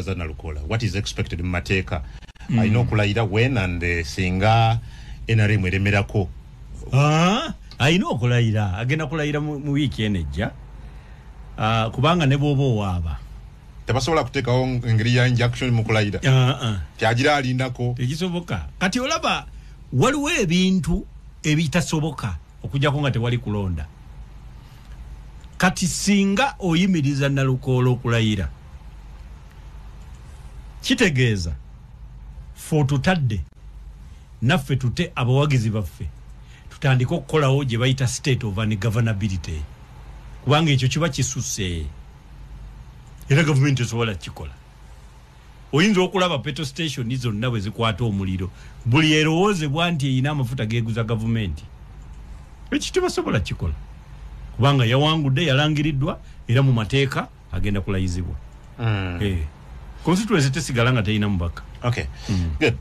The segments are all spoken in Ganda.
Za Nalukoola, what is expected mu mateeka? Alina okulayira when and singa NRM eremerako? Ah, alina okulayira, agenda kulayira mu wiiki eno ejja. Ah, kubanga ne bw'oba owaaba tebasobola kuteekawo engeri ya injunction mu kulayira? Ah, ah. Tyagira alindako. Tekisoboka. Kati olaba waliwo ebintu ebitasoboka okujjako nga tewali kulonda. Kati singa oyimiriza Nalukoola okulayira, kitegeeza fe otutadde naffe tute abawagizi baffe, tutandike okukolawo gye bayita state of ungovernability, kubanga ekyo kiba kisusse era gavumenti esobola kikola. Oyinza okulaba petrol station zonna bwe zikwata omuliro, buli erowoozebwa nti erina amafuta geeguza gavumenti. Ekyo tebasobola kikola kubanga yawangudde, yalangiriddwa, era mu mateeka agenda kulayizibwa. Constituency tesigala nga terina mubaka. Okay, good.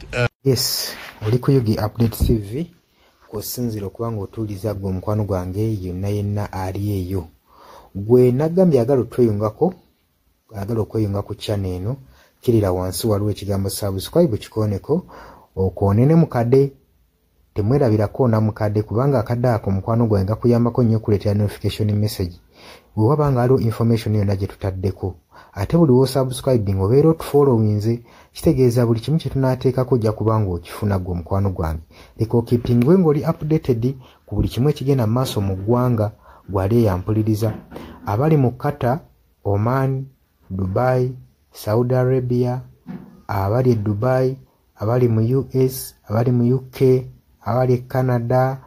Yes, oli ku Yugi Update TV kw'osinziira okuba ng'otuuliza gwe omukwano gwange yonna yenna ali eyo. Gwe nagambye agala otweyungako, agala okweyunga ku channel eno, kirira wansi waliwo ekigambo subscribe, kikooneko, okoone ne mukadde. Temwerabira koona mukadde, kubanga akadde ako, mukwano gwange, gakuyambako nnyo okuleetera notification message bwe waba nga waliwo information yonna gye tutaddeko. Ate buli w'osubscribing obeera otufollowinze, kitegeeza buli kimu kye tunaateekako ojja kuba ng'okifuna. Gwe omukwano gwange, leka okeepingwe ng'oli updated ku buli kimu ekigenda mu maaso mu ggwanga. Gwali eyampuliriza abali mu Qatar, Oman, Dubai, Saudi Arabia, abali e Dubai, abali mu US, abali mu UK, abali e Canada,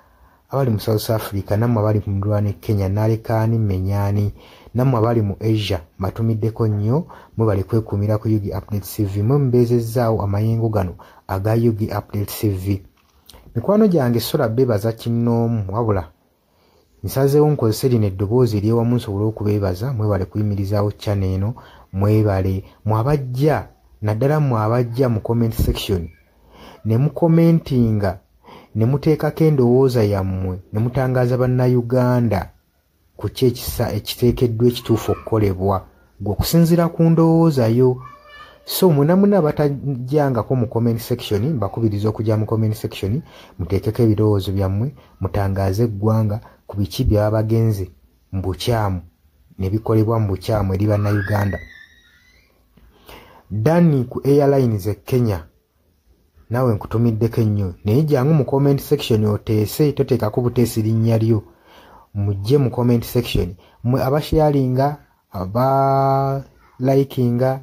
abali mu South Africa, nammwe abali mu muliraano e Kenya, nalekaani menyaani, nammwe abali mu Asia, mbatumiddeko nnyo. Mwebale kwekuumira ku Ug Update TV, mwe mubeezezzaawo amayengo gano aga Ug Update TV. Mikwano gyange, sola beebaza kinnoomu, wabula nsazeewo nkozese lino eddoboozi eryewamu nsobole okubeebaza. Mwebale kuyimirizaawo channel eno, mwebale mwabajja, naddala mmwe abajja mu comment section ne mucommentinga ne muteekako endowooza yammwe ne mutangaaza Bannayuganda ku ki ekisa ekiteekeddwa ekituufu okukolebwa gwe okusinziira ku ndowooza yo. So mwena mwena abatajjangako mu comment section, mbakubiriza okujja mu comment section muteekeko ebirowoozo byammwe, mutangaaze eggwanga ku biki byaba bagenze mu bukyamu ne bikolebwa mu bukyamu eri Bannayuganda. Dani ku airlines e Kenya, naawe nkutumiddeko ennyo, naye jangu mu comment section oteese, toteekako buteesi linnya lyo. Mujje mu comment section mwe abasharinga, abalikinga,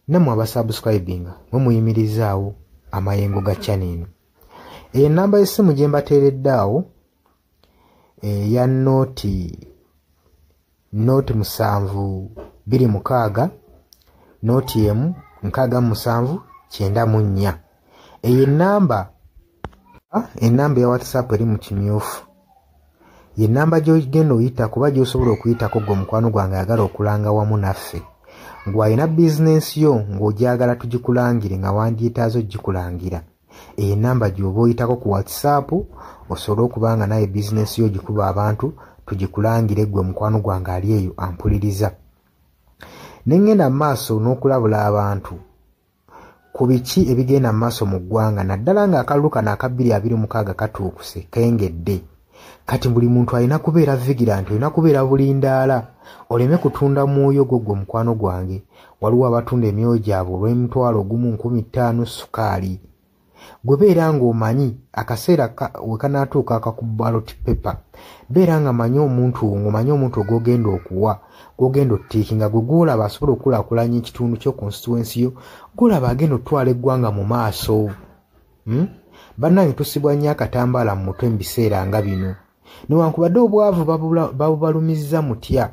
nammwe abasubscribinga, mwe muyimirizaawo amayengo ga channel eno. Eyo enamba y'essimu gye mbateeredde awo eya 0 0 7 2 6 0 1 67 94. Eyo enamba ya WhatsApp eri mu kimyufu, ye namba gy'ogenda oyita kuba gy'osobola okuyitako gwe omukwano gwange ayagala okulanga wamu naffe, ng'alina bizinensi yo ng'ogyagala tugikulangire, nga wandyetaaze ogikulangira. Eyo enamba gy'oba oyitako ku WhatsApp osobole okuba nga naye bizinensi yo ogikuba abantu tugikulangire, gwe mukwano gwange ali eyo ampuliriza. Ne ŋŋenda mu maaso n'okulabula abantu ku biki ebigenda mu maaso mu ggwanga, naddala ng'akalulu kano aka 2026 katuukuse kengedde. Kati buli muntu alina kubeera vigilant, olina kubeera bulindaala oleme kutunda mwoyo gwo. Gwe mukwano gwange, waliwo abatunda emyoyo gyabwe olw'omutwalo 1, 5,000 sukaali. Gwe beera ng'omanyi akaseera we kanaatuuka akaku ballot paper, beera nga manyi omuntu, ng'omanyi omuntu ogwogenda okuwa, gwogenda otiikinga, gwe gwolaba asobola okukulaakulanya ekitundu kyo, constituency yo, gwolaba agenda otwala eggwanga mu maaso, Bannange, tusibwa nnyo akatambaala mu mutwe mu biseera nga bino. Newankubadde obwavu babubalumizza mutya,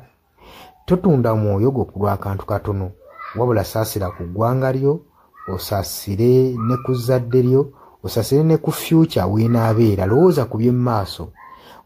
totunda mwoyo gwo ku lw'akantu katono, wabula saasira ku ggwanga lyo, osaasire ne ku zzadde lyo, osaasire ne ku future weenaabeera. Lowooza ku by'emmaaso.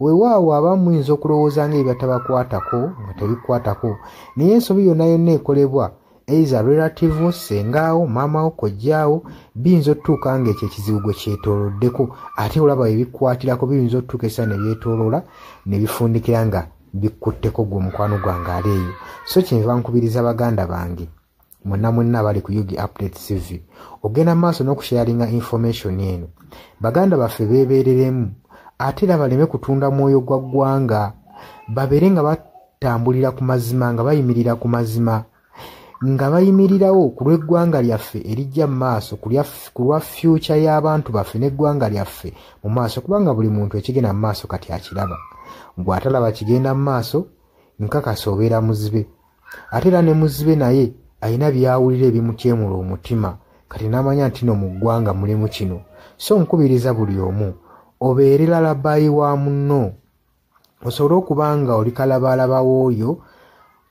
Weewaawo abamu muyinza okulowooza nga ebyatabakwatako nga tebikwatako, naye ensobi yonna yonna ekolebwa either relative wo, sengaawo, maamawo, kojjaawo, biyinza otutuuka nga ekyo ekizibu gwe kyetooloddeko. Ate olaba ebikwatirako biyinza otutuuka ekiseera ne byetooloola ne bifundikira nga bikkutteko gwe omukwano gwange ali eyo. So kyenva nkubiriza baganda bange, Mwenna mwenna abali ku UG Update TV, ogenda maaso n'okusharinga information eno. Baganda baffe beebereremu, ate era baleme kutunda mwoyo gwa ggwanga, babeere nga batambulira ku mazima, nga bayimirira ku mazima, nga bayimirirawo ku lw'eggwanga lyaffe erijja mu maaso, ku lwa future y'abantu baffe n'eggwanga lyaffe mu maaso, kubanga buli muntu ekigenda mu maaso kati akiraba. Bw'atalaba kigenda mu maaso, nkakasa obeera muzibe. Ate era ne muzibe naye alina by'awulira ebimutyemula omutima, kati n'amanya nti no mu ggwanga mulimu kino. So nkubiriza buli omu obeere lalabayi wa munno, osobole okuba nga oli kalabaalaba w'oyo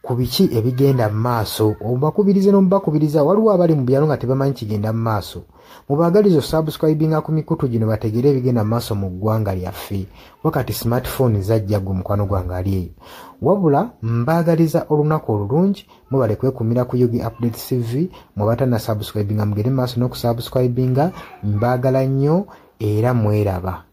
ku biki ebigenda mu maaso. Obakubirize n'omubakubiriza, waliwo abali mu byalo nga tebamanyi kigenda mu maaso. Mubaagalize osubscribinga ku mikutu gino bategere ebigenda mu maaso mu ggwanga lyaffe. Wakati smartphone zajja gwe mukwano gwange ali eyo. Wabula mbaagaliza olunaku olulungi, mubale kwekumira ku UG Update TV. Mwe subscribinga mugende mu maaso n'okusubscribinga. Mbaagala nnyo era mweraba.